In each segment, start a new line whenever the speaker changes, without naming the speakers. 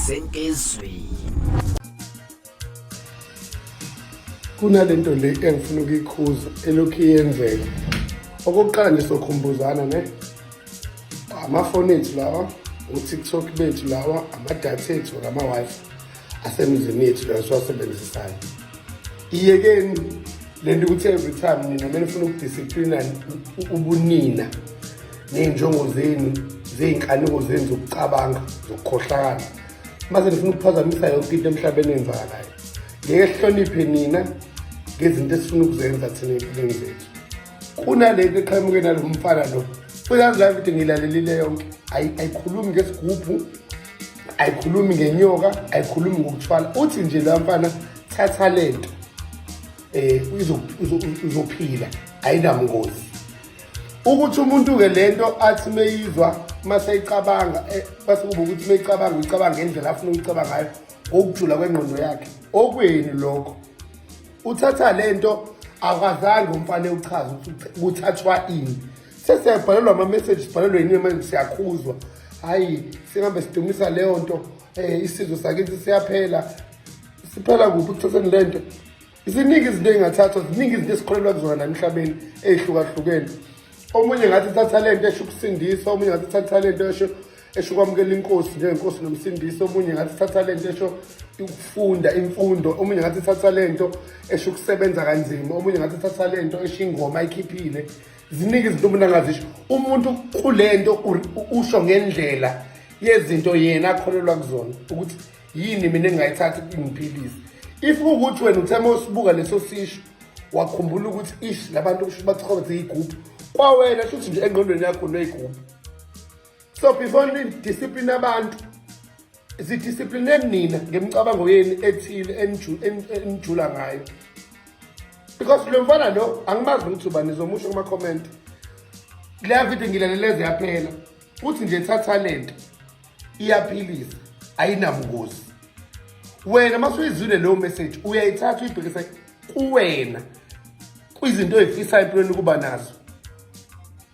Senkizweni.
Kunalento le engifuna ukuyikhuza elokhu iyenzeka. Okokuqala nje sokhumbuzana ne amafoni ethu lawa, u-TikTok bethu lawa, amadatha ethu, ama-Wi-Fi asemzini yethu lawa esiwasebenzisayo. Iyekeni lento ukuthi every time nina kumele ufuna ukudisiplina ubunina ney'njongo zenu zey'nkanuko zenu zokucabanga zokukhohlakala mase nifuna ukuphazamisa yonke into emhlabeni eyenzakalayo. Ngeke sihloniphe nina ngezinto esifuna ukuzenza thina ey'mpilweni zethu. Kunalento eqhamuke nalo mfana lo, uyazi la video ngiyilalelile yonke, ayikhulumi ngesigubhu, ayikhulumi ngenyoka, ayikhulumi ngokuthwala. Uthi nje lo mfana thatha lento uzophila, ayinamngozi. Ukuthi umuntu-ke lento athi meyizwa maseyicabanga, base kuba ukuthi meyicabanga uyicabanga ngendlela afuna ukuyicabanga ngayo ngokujula kwengqondo yakhe. Okwenu lokho, uthatha lento akwazange umfane uchaze ukuthi kuthathwa ini. Sesiyabhalelwa ama-message, sibhalelwe yini manje, siyakhuzwa. Hhayi, singabe sidumisa leyo nto, isizwe sakithi siyaphela. Siphela kuphi ukuthatheni lento? Ziningi izinto ey'ngathathwa, ziningi izinto esikholelwa kuzona la emhlabeni ey'hlukahlukene. Omunye ngathi thatha lento esho ukusindiswa, omunye ngathi thatha lento esho ukwamukela inkosi njengenkosi nomsindisi, omunye ngathi thatha lento esho ukufunda imfundo, omunye ngathi thatha lento esho ukusebenza kanzima, omunye ngathi thatha lento esho ingoma ayikhiphile. Ziningi izinto umuntu angazisho. Umuntu kulento usho ngendlela yezinto yena akholelwa kuzona ukuthi yini mina engingayithatha ingiphilise. If kuwukuthi wena uthe uma usibuka leso sisho wakhumbula ukuthi ish labantu kusho bathi iy'gubhu, kwawena shuthi nje engqondweni yakho ney'gubhu. So before ni-discipline abantu, zidiscipline nina ngemicabango yenu ethile enijula ngayo. Because lo mfana lo angimazi ukuthi ubani, nizomusho kuma-comment. Leya video ngilaleleze yaphela, uthi nje thatha lento iyaphilisa, ayinabungozi. Wena uma usuyizwile leyo message uyayithatha uyibhekise kuwena kwizinto oyifisayo empilweni ukuba nazo.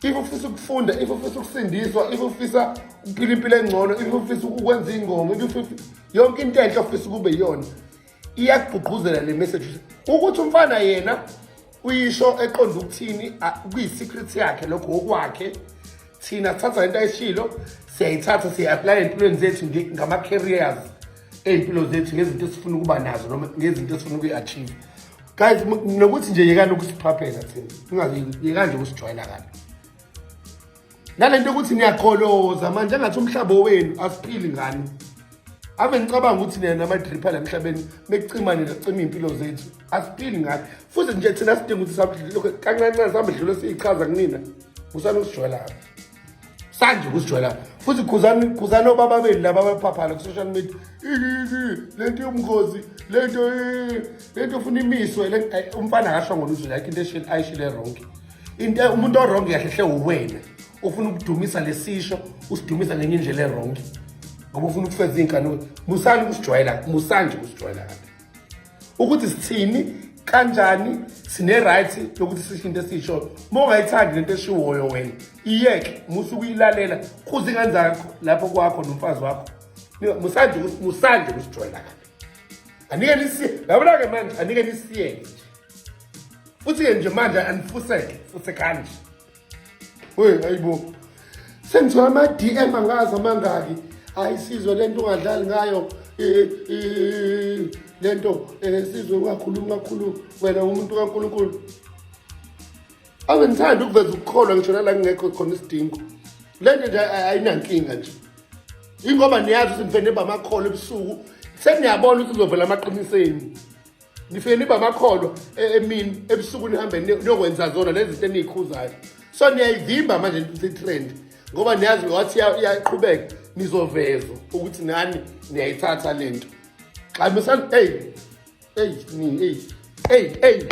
If ufisa ukufunda, if ufisa ukusindiswa, if ufisa ukuphila impilo engcono, if ufisa ukwenza ingoma, if ufisa yonke into enhle ofisa kube iyona, iyakugqugquzela le message. Ukuthi umfana yena uyisho eqonda ukuthini, kuyi-secret yakhe lokho, okwakhe. Thina sithatha lento ayishilo, siyayithatha siyi-aplya ey'mpilweni zethu ngama-careers ey'mpilo zethu, ngezinto esifuna ukuba nazo noma ngezinto esifuna ukuyi-achieve. Guys, nokuthi nje yekani ukusiphaphela thina, yekani nje ukusijwayela kabi nalento yokuthi niyagqoloza manje engathi umhlaba wenu. Asiphili ngani? Ave ngicabanga ukuthi nina namadripha la emhlabeni bekucima nina kucima iy'mpilo zethu. Asiphili ngani? Futhi nje thina sidinga ukuthi kancane ncane sihambe dlule siyichaza kunina. Musani ukusijwayela kabi, sanje ukusijwayela. Futhi khuzani, khuzani obaba benu laba abaphaphala ku-social media, lento yomkhozi, lento ufuna imiswe. Umfana akasho ngoluzwe like into ayishile wrong. Into umuntu o-wrong kahle hle uwena ufuna ukudumisa lesisho, usidumisa ngenye indlela e-wrong ngoba ufuna ukufeza iy'nkanuko. Musani ukusijwayela, musani nje ukusijwayela kabi. Ukuthi sithini kanjani, sine-right yokuthi sisho into esiyishoyo. Uma ungayithandi lento eshiwoyo wena iyeke, musa ukuyilalela, khuza ingane zakho lapho kwakho nomfazi wakho. Musanje musanje ukusijwayela kabi. Anike nisiye yabona-ke manje, anike nisiyeke nje. Futhi-ke nje manje anifuseke fusekani nje. We hayibo, sengithola ama-DM angazi amangaki. Hayi sizwe lento ungadlali ngayo lento, sizwe ungakhulumi kakhulu wena umuntu kaNkulunkulu. Ave ngithanda ukuveza ukukholwa ngisho nala kungekho khona isidingo. Lento nje ayinankinga nje, ingoba niyazi ukuthi nifike niba amakholwa ebusuku, seniyabona ukuthi kuzovela amaqiniseni. Nifike niba amakholwa emini, ebusuku nihambe niyokwenza zona lezi zinto eniyikhuzayo. So niyayivimba manje ukuthi i-trend, ngoba niyazi wathi iyaqhubeka nizovezwa ukuthi nani niyayithatha lento. Xa misani, hey hey ni hey hey hey.